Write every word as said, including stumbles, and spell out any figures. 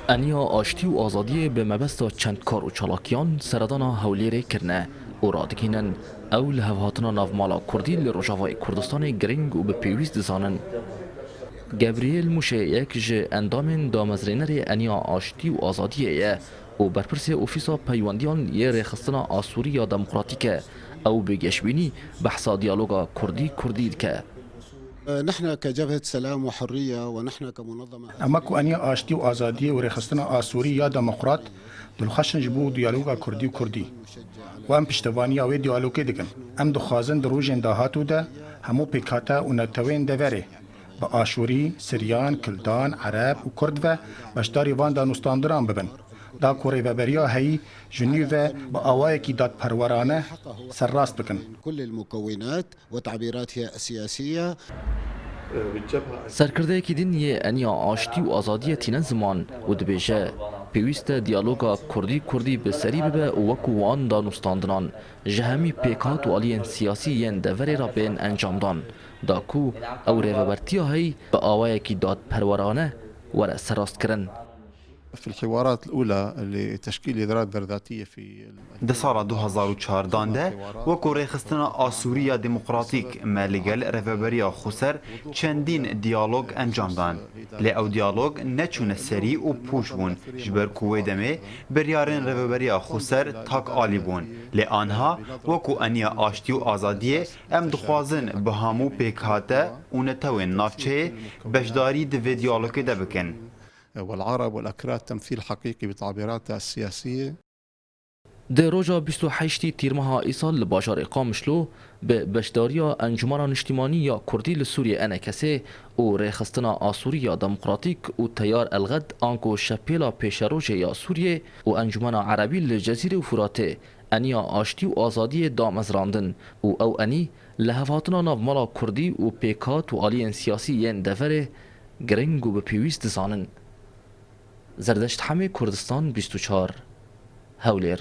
Eniya aştî û azadiyê bi mebesta çend kar û çalakiyan seredana Hewlêrê kirine û radigihînin ew lihevhatina navmala Kurdî li Rojavayê Kurdistanê giring û bi pêwîst dizanin. Gebriyêl Mûşê yek ji endamên damezrênerê Eniya Aştî û Azadiyê ye û berpirsê Ofîsa Peywendiyan yê Rêxistina Asûrî ya Demokratîk e. Ew bi geşbînî behsa diyaloga Kurdî-Kurdî dike. نحن كجبهة سلام وحرية ونحن كمنظمة Em wekû Eniya Aştî û Azadiyê û Rêxistina Asûrî ya Demokrat dilxweş in ji bo diyaloga Kurdî û Kurdî û em piştevaniya wê diyalogê dikin. Em dixwazin di rojên dahatû de hemû pêkhate û netewên deverê bi Aşûrî, Siryan, Kildan, Ereb û Kurd ve beşdarî van danûstandinan bibin, da ku rêveberiya heyî ji nû ve bi awayekî dadperwerane serrast bikin. كل المكونات وتعبيراتها السياسية. Serkirdeyekî din yê Eniya Aştî û Azadiyê tîne ziman û dibêje, pêwîst e diyaloga Kurdî-Kurdî bi serî bibe û wekû wan danûstandinan ji hemî pêkhat û aliyên siyasî yên deverê re bên encamdan, da ku ew rêvebertiya heyî bi awayekî dadperwerane were serrastkirin. في الحوارات الأولى لتشكيل إدارات بغدادية في Di sala du hazar û çardan de, wekû Rêxistina Asûrî ya Demokratîk, me li gel Rêveberiya Xweser çendîn diyalog encam dan. Lê ew diyalog neçûne serî û pûç bûn, ji ber ku wê demê biryarên Rêveberiya Xweser tak alî bûn. Lê aniha, wekû Eniya Aştî û Azadiyê, em dixwazin bi hemû pêkhate û netewên navçeyê beşdarî di vê diyalogê de bikin. والعرب والأكراد تمثيل حقيقي بتعبيراتها السياسية. Di roja bîst û heştî Tîrmeha îsal li bajarê Qamişlo bi beşdariya Encûmena Niştîmanî ya Kurdî li Sûriyê, E N K S, û Rêxistina Asûrî ya Demokratîk û Teyar El Xed anku Şepêla Pêşerojê ya Sûriyê û Encûmena Erebî li Cezîrê û Furatê, Eniya Aştî û Azadiyê damezrandin û ew enî lihevhatina navmala Kurdî û pêkhat û aliyên siyasî yên deverê giring û bi pêwîst dizanin. Zerdeşt Hemê, Kurdistan bîst û çar, Hewlêr.